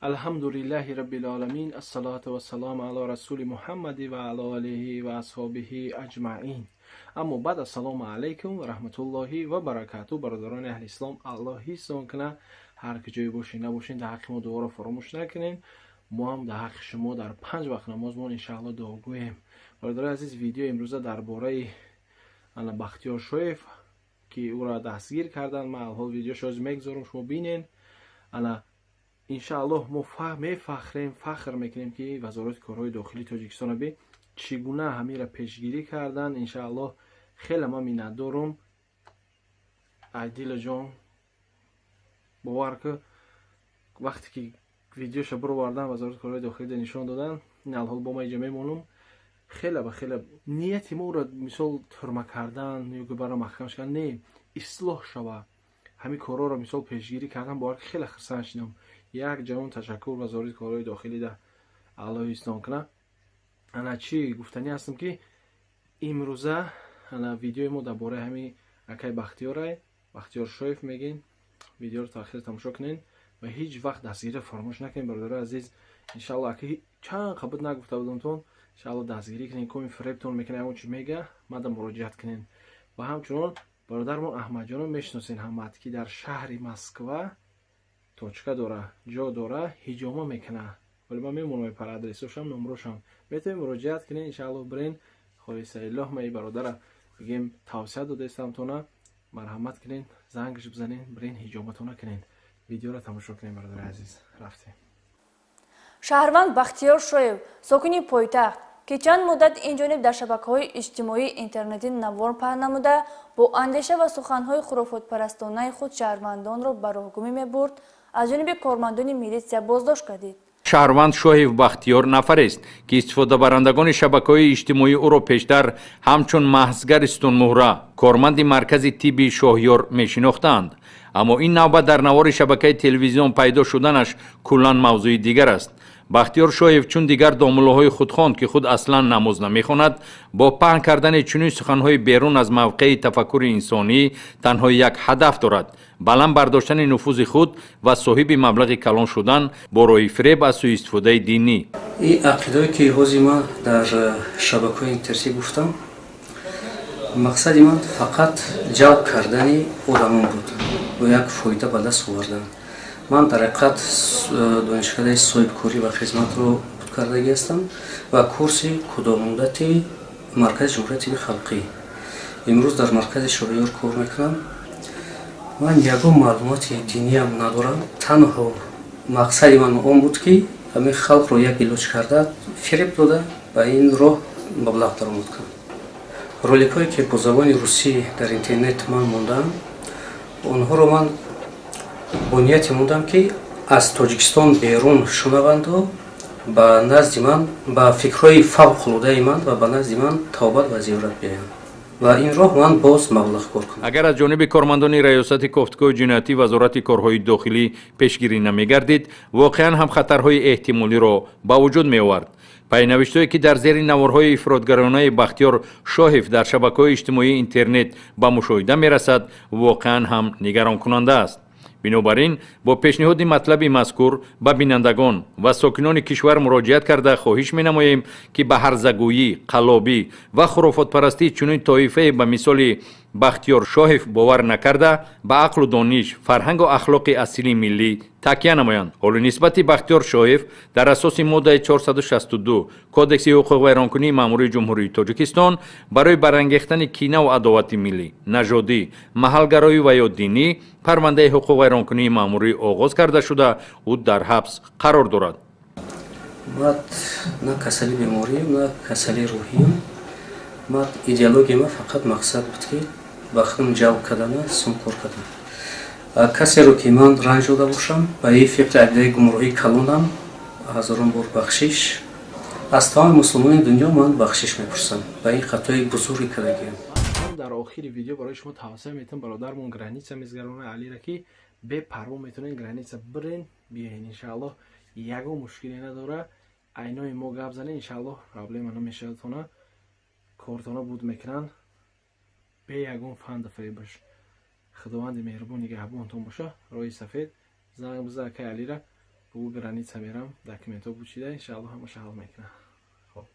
Алҳамдулиллаҳи раббил оламин, ассалоту вассалому ало расули Муҳаммади ва ало алиҳи ва асҳобиҳи аҷмаин. Аммо баъд, ассалому алайкум ва раҳматуллоҳи ва баракату. Бародарони аҳли ислом, Аллоҳ ҳифзон кунад. Ҳар ки ҷое бошед, набошед, дар ҳаққи мо дуоро фаромӯш накунед. Мо ҳам дар ҳаққи шумо дар панҷ вақт намозмон, иншаалло, дуогӯем. Бародарони азиз, видеои имрӯза дар бораи ана Бахтиёр Шоев, ки ӯро дастгир карданд. Ман алҳол видеошо ҳозир мегузорам, шумо бинен. Ана, иншааллоҳ, мо мефахрем, фахр мекунем, ки Вазорати корҳои дохилии Тоҷикистона би чӣ гуна ҳамира пешгирӣ кардан. Иншааллоҳ, хеле ман миннатдорум. Айдилаҷон, бовар ку, вақте ки видеоша бировардан, Вазорати корҳои дохилида нишон додан, ин алҳол бо ма иҷа мемонум. Хеле ба хеле нияти мо ӯро, мисол, турма кардан ё бара маҳкам шудан не, ислоҳ шава, ҳамин корҳоро, мисол, пешгирӣ кардан. Бовар, хеле хурсанд шудам. Як ҷавон ташаккур Вазорати корҳои дохилида, Аллоҳ ҳифзтон кунад. Ана, чӣ гуфтанӣ ҳастам, ки имрӯза ана видеои мо дар бораи ҳамин акай Бахтиёрай, Бахтиёр Шоев мегин. Видеоро то ахир тамошо кунед ва ҳеҷ вақт дастгириро фаромӯш накунед, бародарои азиз. Иншаалло, аки чанд қабуд нагуфта будамтон, иншаалло, дастгирӣ кунед. Коми фиребтон мекунад, ягон чи мега, мада муроҷиат кунед. Ва ҳамчунон бародармон Аҳмадҷонро мешиносен ҳамат, ки дар шаҳри Москва точка дора, ҷо дора, ҳиҷома мекуна. Вале ман мемонам пар адресошам, номрошам, метавонед муроҷиат кунед, иншаалло, бирен. Хоҳисаиллоҳ, ма и бародара бигем, тавсия додаистамтона, марҳамат кунед, зангш бизанед, бирен, ҳиҷоматона кунед. Видеоро тамошо кунед, бародари азиз. Рафтем. Шаҳрванд Бахтиёр Шоев, сокини пойтахт, ки чанд муддат инҷониб дар шабакаҳои иҷтимоии интернетӣ навор паҳн намуда, бо андеша ва суханҳои хурофотпарастонаи худ шаҳрвандонро ба роҳгумӣ мебурд, аз ҷониби кормандони милитсия боздошт гардид. Шаҳрванд Шоҳев Бахтиёр нафарест, ки истифодабарандагони шабакаҳои иҷтимоӣ ӯро пештар ҳамчун маҳзгари сутунмуҳра, корманди маркази тибби Шоҳёр мешинохтаанд. Аммо ин навбат дар навори шабакаи телевизион пайдо шуданаш куллан мавзӯи дигар аст. Бахтиёр Шоев, чун дигар домуллоҳои худхон, ки худ аслан намоз намехонад, бо паҳн кардани чунин суханҳои берун аз мавқеи тафаккури инсонӣ танҳо як ҳадаф дорад: баланд бардоштани нуфузи худ ва соҳиби маблағи калон шудан бо роҳи фиреб аз сӯистифодаи динӣ. Ин ақидаое, ки ҳозир ман дар шабакаҳои интернетӣ гуфтам, мақсади ман фақат ҷалб кардани одамон буд бо як фоида ба даст овардан. Ман дар ҳақиқат донишкадаи соҳибкорӣ ва хизматро буд кардагӣ ҳастам ва курси кӯтоҳмуддати Маркази ҷумҳурияти тибби халқӣ. Имрӯз дар маркази Шоҳиёр кор мекунам. Ман ягон маълумоти диниям надорам. Танҳо мақсади ман он буд, ки ҳамин халқро як илоҷ карда, фиреб дода, ба ин роҳ маблағ даромад кунам. Роликҳое, ки бо забони русӣ дар интернет ман мондаам, онҳоро ман бо нияте мондам, ки аз Тоҷикистон берун шунаванду ба назди ман, ба фикрҳои фавқулодаи ман ва ба назди ман тавбат ва зиёрат биёянд ва ин роҳ ман боз маблағ кор кунам. Агар аз ҷониби кормандони Раёсати кофтукоҳи ҷиноятӣ Вазорати корҳои дохилӣ пешгирӣ намегардид, воқеан ҳам хатарҳои эҳтимолиро ба вуҷуд меовард. Пайнавиштҳое, ки дар зери наворҳои ифротгаронаи Бахтиёр Шоҳев дар шабакаҳои иҷтимоии интернет ба мушоҳида мерасад, воқеан ҳам нигаронкунанда аст. Бинобар ин, бо пешниҳоди матлаби мазкур ба бинандагон ва сокинони кишвар муроҷиат карда, хоҳиш менамоем, ки ба ҳарзагӯӣ, қаллобӣ ва хурофотпарастии чунин тоифае ба мисоли Бахтиёр Шоҳев бовар накарда, ба ақлу дониш, фарҳангу ахлоқи асили миллӣ такя намоянд. Ҳоло нисбати Бахтиёр Шоҳев дар асоси моддаи 462 Кодекси ҳуқуқвайронкунии маъмурии Ҷумҳурии Тоҷикистон барои барангехтани кинаву адовати миллӣ, нажодӣ, маҳалгароӣ ва ё динӣ парвандаи ҳуқуқвайронкунии маъмурӣ оғоз карда шуда, ӯ дар ҳабс қарор дорад. Ман на касали беморием, на касали рӯҳием. Ман идеологияи ман фақат мақсад буд, ки ба худам ҷалб кардана, сум кор кардан. Касеро, ки ман ранҷ дода бошам, ба ин фикри ақидаи гумроҳии калонам ҳазорон бор бахшиш. Аз тамоми мусулмони дунё ман бахшиш мепурсам ба ин хатои бузурги кардагиам. Дар охири видео барои шумо тавсия метавон. Бародармон граница мезгарона Алира, ки бепарво метавонед граница бирен, биёен, иншааллоҳ, ягон мушкиле надора. Айнои мо гап занед, иншааллоҳ, проблема намешавадтона, кортона буд мекунанд бе ягон фанду фиребаш. Худованди меҳрубон нигаҳбонтон боша. Роҳи сафед, занг биза акай Алира. Бугу граница мерам, документҳо бучида, иншаалло, ҳамаша ҳал мекунам. Хоб.